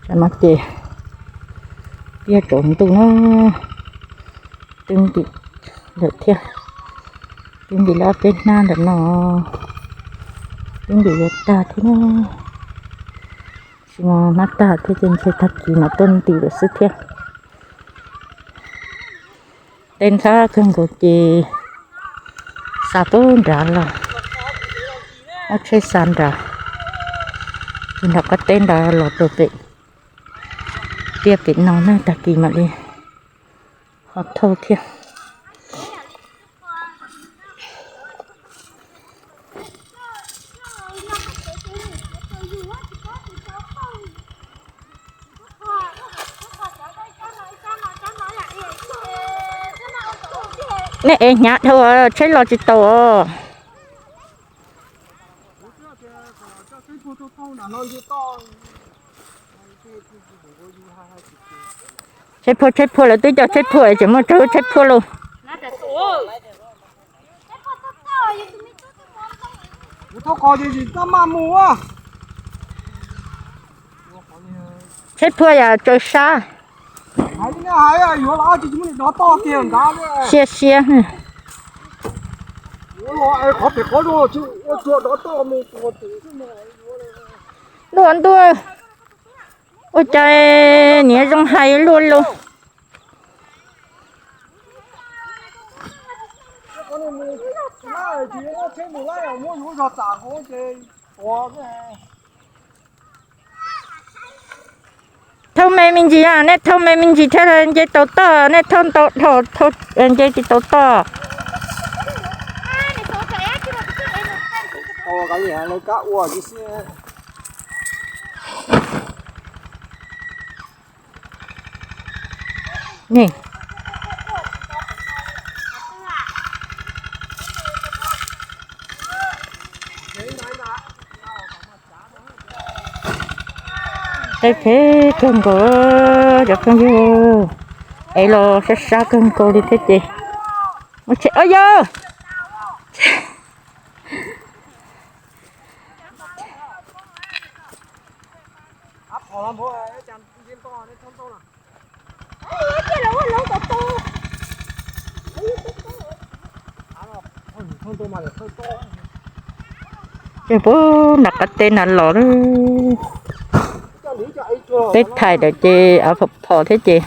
Tam no ces tiaj tsaus ntuj na, twb ntim lawm thiab, twb ntim lawm ob peb hnab ntawm no, twb ntim yuav tag thiab na. Tsis no hnab tag thiab ces ntshe tag kis no tuaj ntim lawm xwb thiab. Teb ntxhab kawg nkaus ces xa tuaj nrad los, muab tsheb xa nrad, tus nram qab teb nrad los rau pem tiaj pem no na, tag kis mam li ho thauj thiab. Nej ev hnyav dhau, tsheb los tsis tau os. Tsheb phua, tsheb phua, lawv twb coj tsheb phua, tseem muaj tsawg tsheb phua lauj. Tsheb phua yam tsaws sab. Siab siab. Ntuj ntuj, ua cas niam zoo hais luaj lauj. Thauj me me ntsis, nej thauj me me ntsis thiaj nce tau toj, nej thauj ntau dhau, nce tsis tau toj. Teb phem kawg nkaus cov phooj ywg, es los sab sab kawg nkaus li thiab ces, ua yog Ces puag nram qab teb na los, peb thaij lawm ces av phom phom thiab ces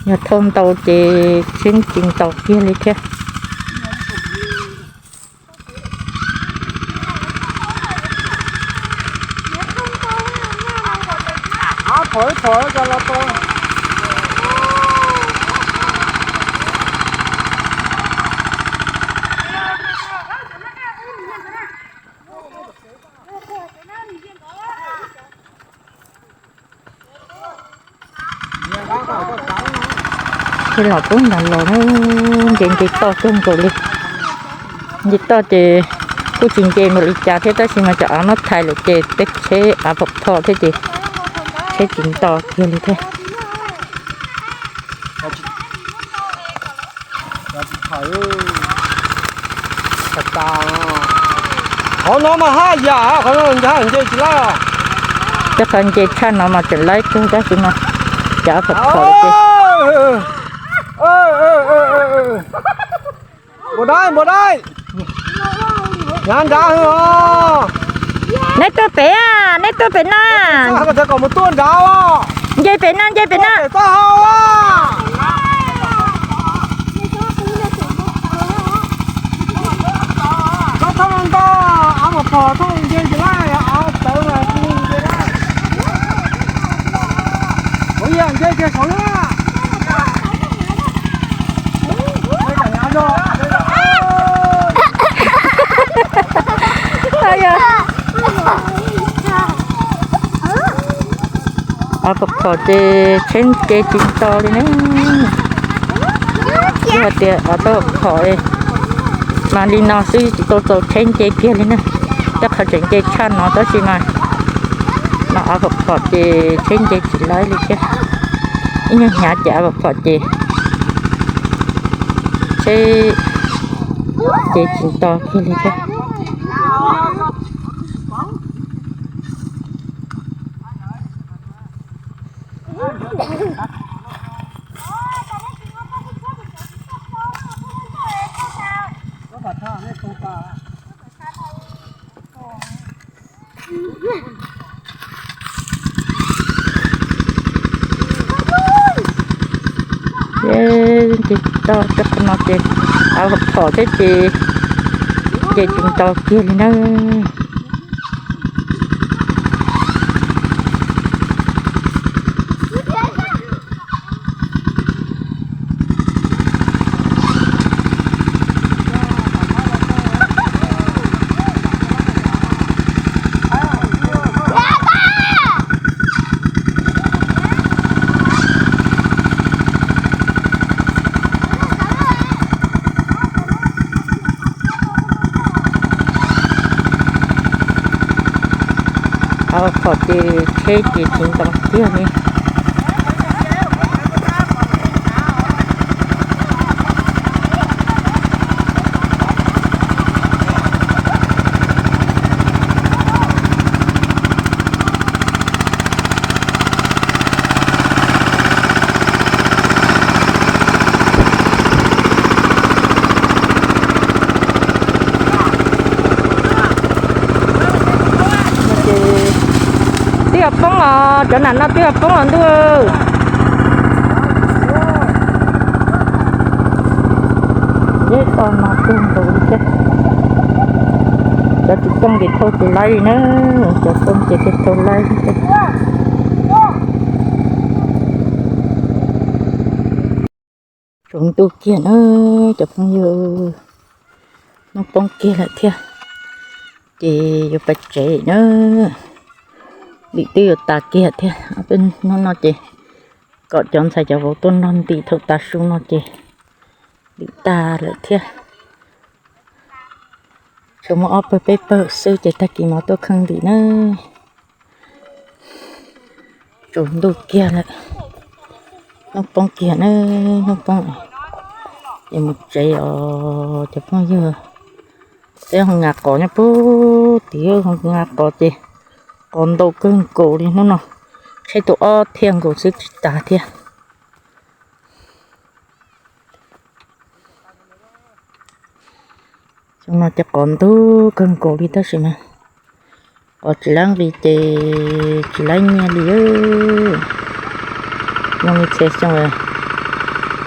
yog thauj ntau ces tsheb tsis ntaus kiag li thiab. Ces los puag nram los na, nce nce toj kawg nkaus li. Nce toj ces kuj tsis nce npaum li cas thiab tab sis mas cov av muab thaij lawm ces tej tsheb av phom phom thiab ces tsheb tsis nto kiag li thiab. Qhov no mas haj yam, qhov no nce tsis laib. Tej qhov nce tshaj no mas tseem laib kawg tab sis mas cov av phom phom li ces Npua dai, npua dai, hnyav nrad os. Neb tuaj pem, neb tuaj pem na. Kom mus tuaj nrad os. Nce pem na, nce pem na. Txoj hau os. Txhob thauj ntau, av phom phom thauj nce tsis laib, av tawv mas nce laib. Ua yam nce kiag saud na. Av phom phom ces tsheb nce tsis nto li ne. Yog hais tias av tau phom mas li no xwb tsis tau txaus tsheb nce kiag li na. Tej qhov tseem nce tshaj no tab sis mas no av phom phom ces tsheb nce tsis laib li thiab. Ib nyuag hnyav ces av phom phom ces tsheb nce tsis nto kiag li thiab. Ces tau rau qhov no ces av phom thiab ces, ces tsis nto kiag li na. Av phom ces tsheb ces tsis nto kiag li. Ces twb yog poob os, cov nam no twb yog poob os ntuj. Zeb to no tuag nkaus li thiab. Cov tsis poob ces thauj tsis laib li na, cov poob ces thiaj thauj laib thiab. Tsaus ntuj kiag na cov phooj ywg, hnub poob kiag lawm thiab, ces yuav pais tsev na, dim twb yuav tas kiag thiab. Hnub no ces kom cov ntxhais cov vauv tuaj nrog ntim thaum tav su no ces dim tag lawm thiab. Tshuav muaj ob pawg peb pawg xwb ces tag kis mam tuaj kheej ntim na. Tsaus ntuj kiag lawm, hnub poob kiag na, hnub poob es mus tsev os cov phooj ywg. Peb ho nqa qos nyob puag tim, ho nqa qos ces qos ntau kawg nkaus li hnub no, tsheb tus ob thiaj nkaus xwb tsis tas thiab. Xyoo no ces qos ntau kawg nkaus li tab sis mas qos tsis laib nqi ces tsis laib nyiaj li. Zoo li txhia xyoo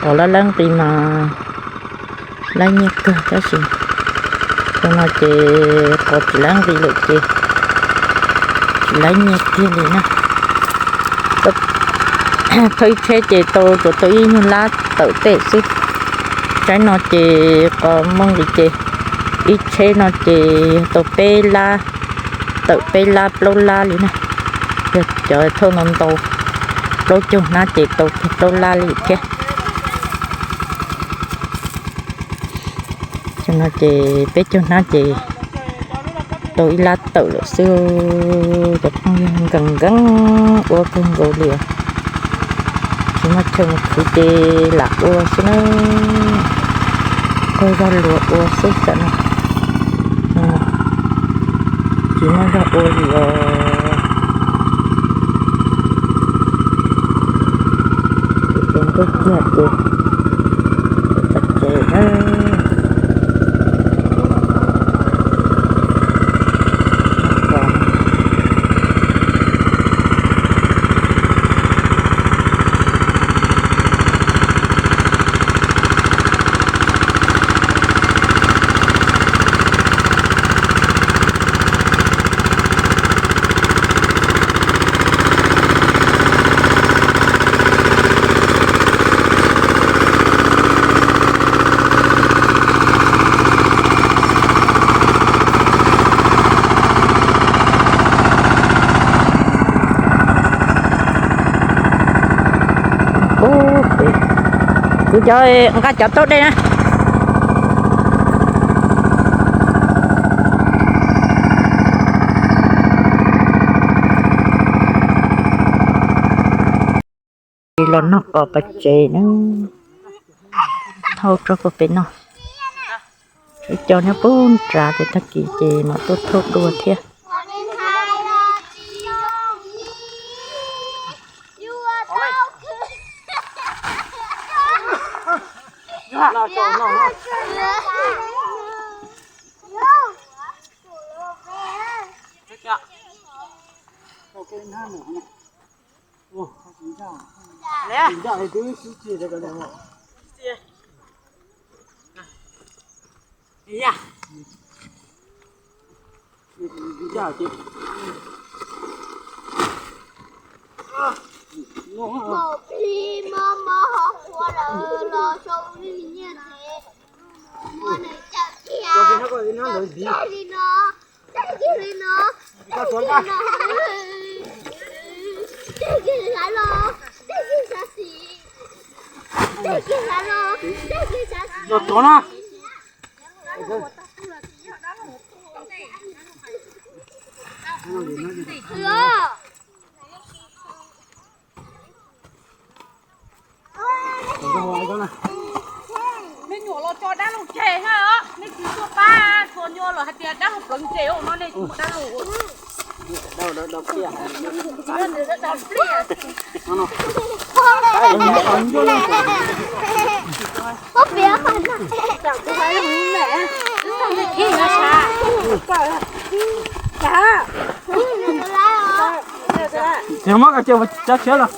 qos laib laib nqi mas laib nyiaj kawg tab sis xyoo no ces qos tsis laib nqi lawm ces tsis laib nyiaj kiag li na. Thauj ib tsheb ces tau tsuas tau ib nyuag lab tawm tej xwb. Tsaib no ces qos muaj nqis ces ib tsheb no ces yog tau peb lab, tawm peb lab plaub lab li na. Yog cov thauj ntau ntau plaub caug hnab ces tau plaub lab li thiab. Xyoo no ces peb caug hnab ces tau ib lab tawm lawm xwb. Cov phooj ywg nkees nkees ua kawg nkaus li os. Tsis muaj chaw mus khwv ces lam ua xwb na. Taug zog luag ua xwb tam no. Tsis muaj zog ua li os. Ces tsaus ntuj kiag ces pais tsev na. Kuv cov nqa cov taub dej na. Los noj qos pais tsev na, thauj rau puag pem no. Ib co nyob puag nrad ces tag kis ces mam tuaj thauj dua thiab. Maum plig mob mob ho qhuav lawm los sau li nyiaj nthe, muab nws cawm kiag, cawm kiag li no, cawm kiag li no, cawm kiag li no, cawm kiag hlav los, cawm kiag xav xis, cawm kiag hlav los, cawm kiag xav xis. Nej nyuam los tso dab laug tseg na, nej tsis tuaj pab txhua nyuag lawm hais tias dab laug pleev tseg no nej tsis muaj dab laug. Muab kav cia ua tsav tshiab los.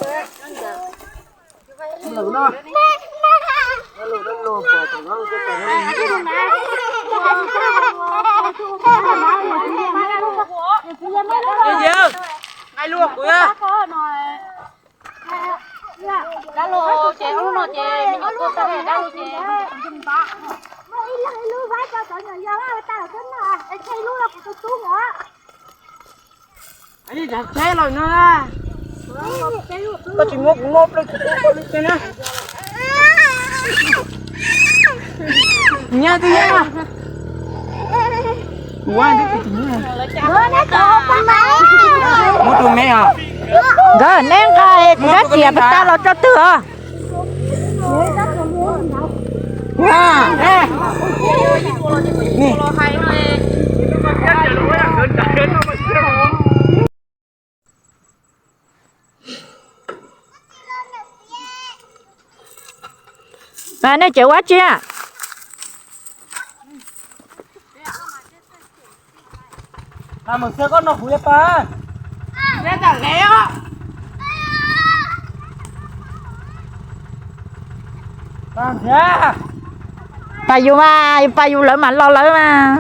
Dab laug ces ob lub no ces me nyuam tuaj tag dab laug ces. Tsheb lawm no, koj tsis muab kuv noj pliaj kuv tuaj li na. Nyiaj twb nyiaj. Muab tus me os. Nkawd neb nqa tus dab xiam pes tas los tso twg os. Nej tseem ua dab tsi na? Pas yus mas, yus pas yus lawv mas los lawv mas.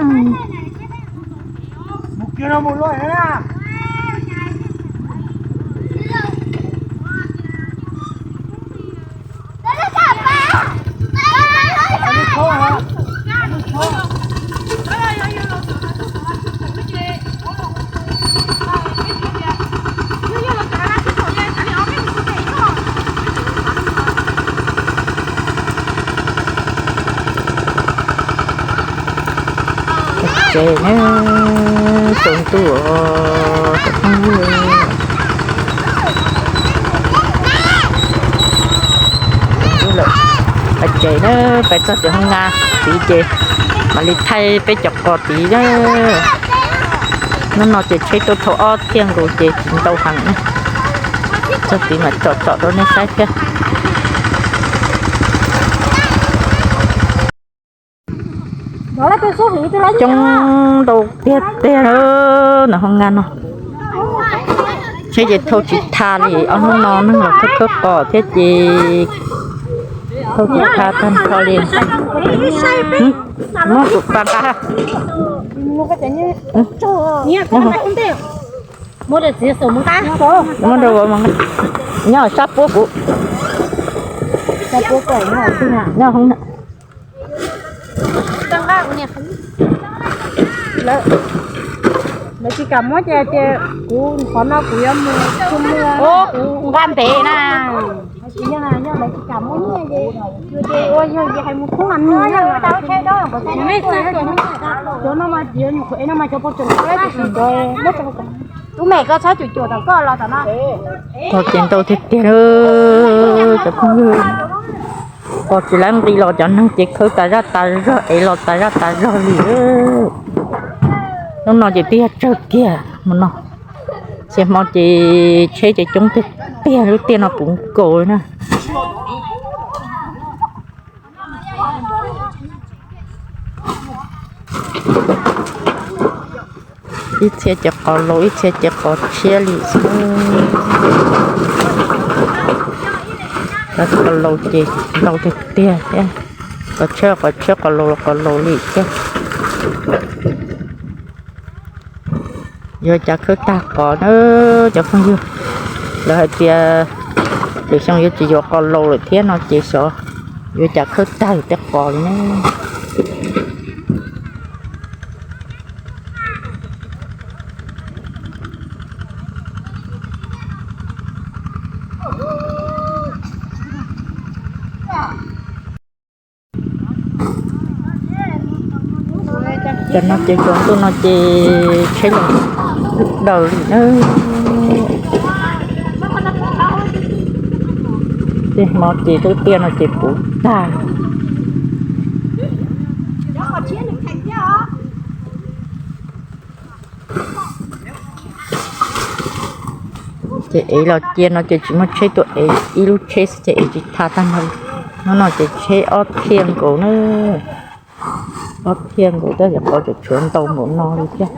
Ces na, tsaus ntuj os cov phooj ywg. Tsaus ntuj lawm, pais tsev na, pais txog tim hoo na tid ces mam li thaij peb cov qos tid na. Hnub no ces tsheb tuaj thaum ob txhiab nkaus ces tsis ntau heev na. Txog tid mam tsom tsom rau nej saib thiab. Coob ntau tiag tiag na, hoo na no. Tsheb ces thauj tsis tag li, ob hnub no neeg los khawb khawb qos thiab ces thauj tsis tag tag nrho li. Muab kuv pa nqa. Muab rau vauv, nyob sab puab kuv. Nyob hoob. Lawv tsis kam muab ces tias kuv qhov no kuv yuav mus, kuv nqa ntev na. Lawv tsis kam muab nyiaj ces ua yog ces hais mus thoob mas nws, cov no mas tsis yog nyuam qhuav es no mas cov pov tseem muab tsis tau. Tub mem koj txhob cuam cuam tom koj los tom no. Qos ces ntau tiag tiag, cov phooj ywg. Qos tsis laib nqi los cov neeg ces khawb tas zaj tas zog es los tas zaj tas zog li. Hnub no ces twb yog tsawg kiag hmo no. Ces hmo ces tsheb ces coob tiag tiag, lub tiaj no puv nkaus na. Ib txhia ces qos laus, ib txhia ces qos tshiab li xwb. Qos laus ces ntau tiag tiag thiab, qos tshiab qos tshiab, qos laus qos laus li thiab. Yuav cas khawb tag qos na cov phooj ywg. Lawv hais tias lwm xyoo yuav tsis yuav qos laus lawm thiab no ces xyov yuav cas khawb tag tej qos li na. Cov no ces tsaus ntuj no ces tsheb los daws li na. Tej hmo ces lub tiaj no ces puv tag. Ces ev los cia no ces tsis muaj tsheb tuaj ev, ib lub tsheb xwb ces ev tsis tag tag nrho. Hnub no ces tsheb ob txhiab nkaus na, ob txhiab nkaus tab sis qos tseem tshuav ntau npaum no li thiab.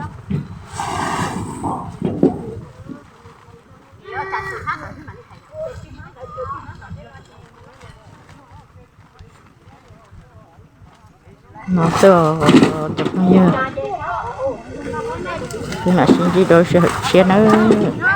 No xwb os cov phooj ywg, peb mam sib ntsib rau sij hawm tshiab nawb.